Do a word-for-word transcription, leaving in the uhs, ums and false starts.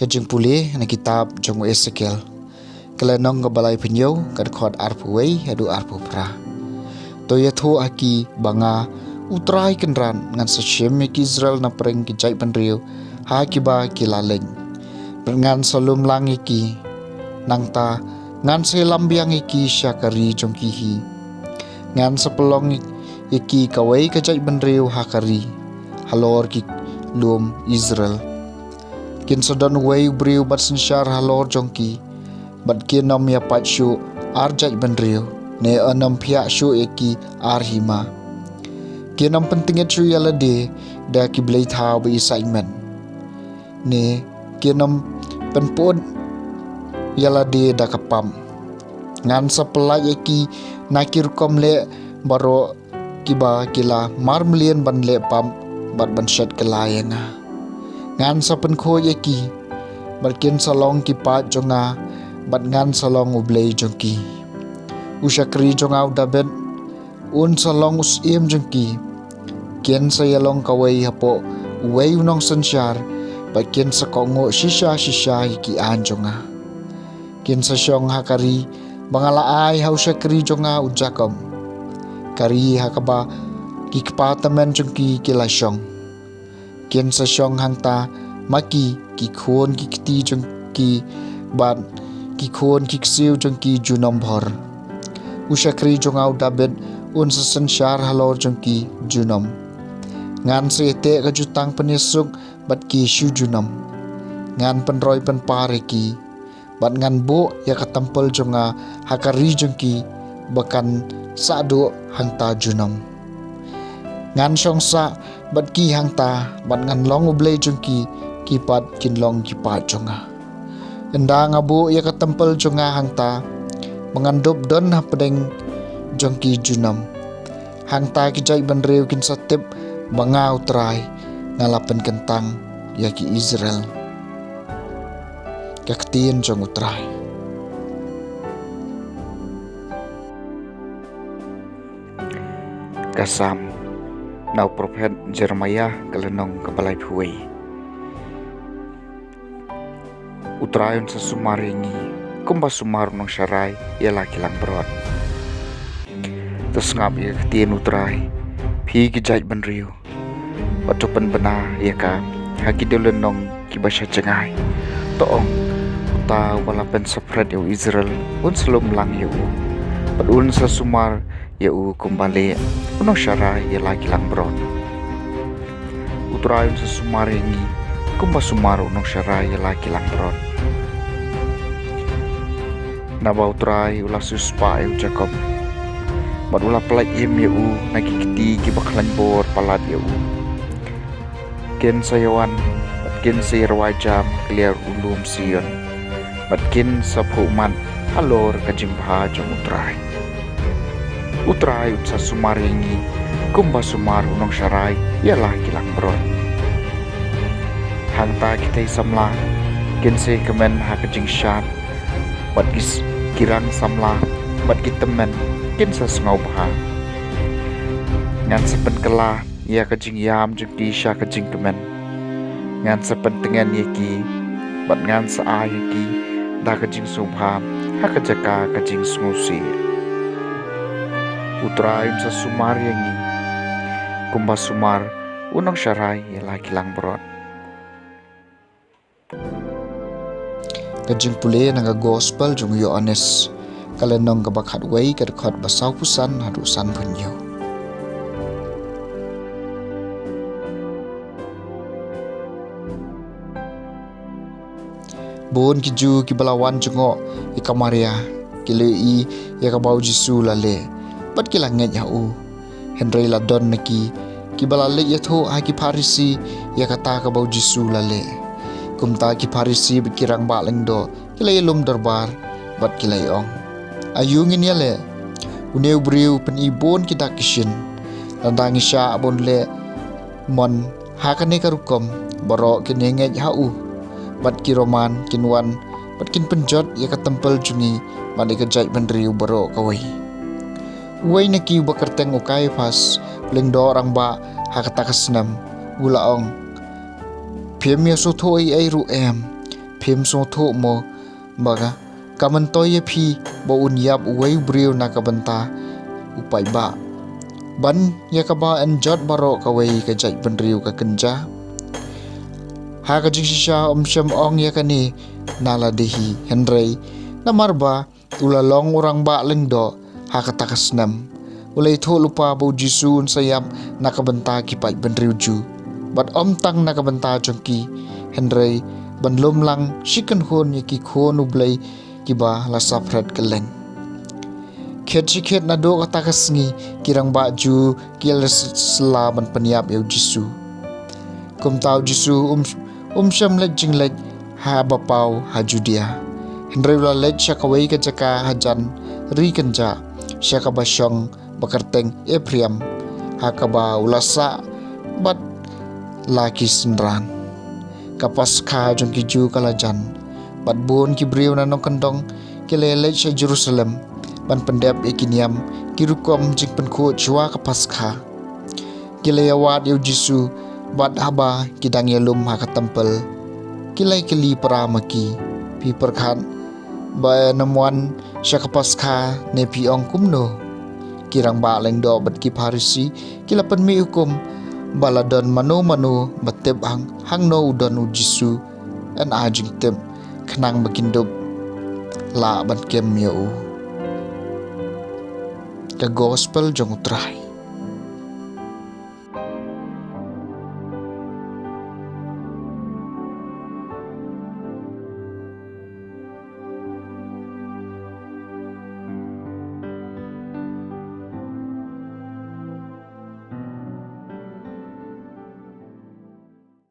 Ka jingpule na kitab jong u Esekiel, ka lynnong kaba laiphew hynñiew, ka dkhot arphew wei haduh arphew phra. To ïathuh ha ki ba nga, U Trai Kynrad, ngan sa shim ïa ki Israel napdeng ki jaitbynriew ha kiba ki la leit, bad ngan sa lum lang ïa ki. Nangta ngan sa ïalam biang ïa ki sha ka ri jong ki hi. Ngan sa pynlong ïa ki kawei ka jaitbynriew ha ka ri, halor ki lum Israel. Kin sa don uwei u briew ban synshar halor jong ki, bad kin ym ïapait shuh ar jaitbynriew, ne yn ym phiah shuh ïa ki ar hima. Kin ym pyntngit shuh ïa lade da ki blei thaw ba isaitmet, ne kin ym pynpud ïa lade da ka pap. Ngan sa pyllait ïa ki na ki rukom leh baroh kiba ki la marmlien ban leh pap bad ban shet kylla ïa nga. Ngan sa pynkhuid ïa ki, bad kin sa long ki paid jong nga, bad ngan sa long U Blei jong ki. U shakri jong nga u Dabid un sa long u syiem jong ki. Kin sa ïalong kawei hapoh uwei u nongsynshar, bad kin sa kohnguh shisha shisha ïa ki aiñ jong nga. Kin sa shong ha ka ri ba nga la ai ha u shakri jong nga u Jakob, ka ri ha kaba ki kpa tymmen jong ki ki la shong. Kin sa shong hangta ma ki ki khun ki kti jong ki, bad ki khun ki ksiew jong ki junom bhor. U shakri jong nga u Dabid un sa synshar halor jong ki junom. Ngan sa ïateh ka jutang pynïasuk bad ki shu junom. Ngan pynroi pynpar ïa ki, bad ngan buh ïa ka templ jong nga ha ka ri jong ki, ba kan sah duh hangta junom. Ngan shong sah bad ki hangta, bad ngan long U Blei jong ki, ki pat kin long ki paid jong nga. Ynda nga buh ïa ka templ jong nga hangta, ba ngan dup don hapdeng jong ki junom. Hangta ki jaitbynriew kin sa tip ba nga U Trai nga la pynkyntang ïa ki Israel. Ka ktien jong U Trai. Ka Salm na u prophet Jeremiah, ka lynnong kaba laiphew wei. U Trai un sa sumar ïa ngi kumba sumar u nongsharai ïa la ki langbrot. To sngap ïa ka ktien U Trai, phi ki jaitbynriew, bad to pynbna ïa ka ha ki dewlynnong kiba sha jngai. To ong, Uta uba la pynsaphriang ïa u Israel un sa lum lang ïa u, bad un sa sumar ïa u kumba leh u nongsharai ïa la ki langbrot. U Trai un sa sumar ïa ngi kumba sumar u nongsharai ïa la ki langbrot. Naba U Trai u la siewspah ïa u Jakob, bad u la pyllait im ïa u na ki kti kiba khlaiñ bor palat ïa u. Kin sa ïawan, bad kin sa ïarwai jam ha ka liar u lum Sion, bad kin sa phuh ummat halor ka jingbha jong U Trai. U Trai un sa sumar ïa ngi kumba sumar u nongsharai ïa la ki langbrot. Hangta ki thei samla kin sa ïakmen ha ka jingshad, bad ki s-, ki rang samla bad ki tymmen kin sa sngewbha. Ngan sa pynkylla ïa ka jingïam jong ki sha ka jingkmen. Ngan sa pyntngen ïa ki, bad ngan sa ai ïa ki da ka jingsngewbha ha ka jaka ka jingsngewsih. U Trai un sa sumar ïa ngi kumba sumar u nongsharai ïa la ki langbrot. Ka jingpule na ka gospel jong u Ïoannis, ka lynnong kaba khatwei, ka dkhot ba sawphew san haduh sanphew hynñiew. Bun ki Jiw kiba la wan jngoh ïa ka Maria, ki la ïohi ïa kaba u Jisu la leh, bad ki la ngeit ha u. Hynrei la don na ki kiba la leit ïathuh ha ki Pharisi ïa kata kaba u Jisu la leh. Kumta ki Pharisi bad ki rangbah lyngdoh ki la ïalum dorbar, bad ki la ïa-ong, Aïu ngin ïaleh? Une u briew u pyni bun ki dak ki shin. Lada ngi shah ban leh mon ha kane ka rukom, baroh kin ïa ngeit ha u, bad ki Roman kin wan bad kin pynjot ïa ka templ jong ngi bad ïa ka jaitbynriew baroh kawei. Uwei na ki uba kyrteng u Kaiaphas, u lyngdoh rangbah ha kata ka snem, u la ong, Phim ïasngewthuh ei ei ruh em, Phim sngewthuh mo ba ka, ka myntoi ïa phi ba un ïap uwei u briew na ka bynta u paidbah, ban ïa kaba yn jot baroh kawei ka jaitbynriew ka kynja? Ha ka jingshisha um shym ong ïa kane na lade hi, hynrei namar ba u la long u rangbah lyngdoh ha kata ka snem, u la ïathuh lypa ba U Jisu un sa ïap na ka bynta ki paidbynriew Jiw, bad ym tang na ka bynta jong ki, hynrei ban lum lang shi kynhun ïa ki khun U Blei kiba la saphriang kylleng. Khet shi khet naduh kata ka sngi, ki rangbah Jiw ki la s-, sla ban pynïap ïa U Jisu. Kumta U Jisu um, um shym leit jingleit haba paw ha Judia, hynrei u la leit sha kawei ka jaka hajan ri kynjah, sha kaba shong ba kyrteng Ephraim, ha kaba u la sah bad la ki synran. Ka Paskha jong ki Jiw ka la jan, bad bun ki briew na nongkyndong ki la ïaleit sha Jerusalem ban pyndep ïa ki niam ki rukom jingpynkhuid shuwa ka Paskha. Ki la ïawad ïa U Jisu, bad haba ki dang ïalum ha ka templ, ki la ïakylli para ma ki, "Phi pyrkhat ba yn ym wan sha ka Paskha, ne phi ong kumno?" Ki rangbah lyngdoh bad ki Pharisi ki la pynmih hukum ba lada don mano mano ba tip hang, hangno u don U Jisu, yn ai jingtip, khnang ba kin dup lah ban kem ïa u. Ka Gospel jong U Trai.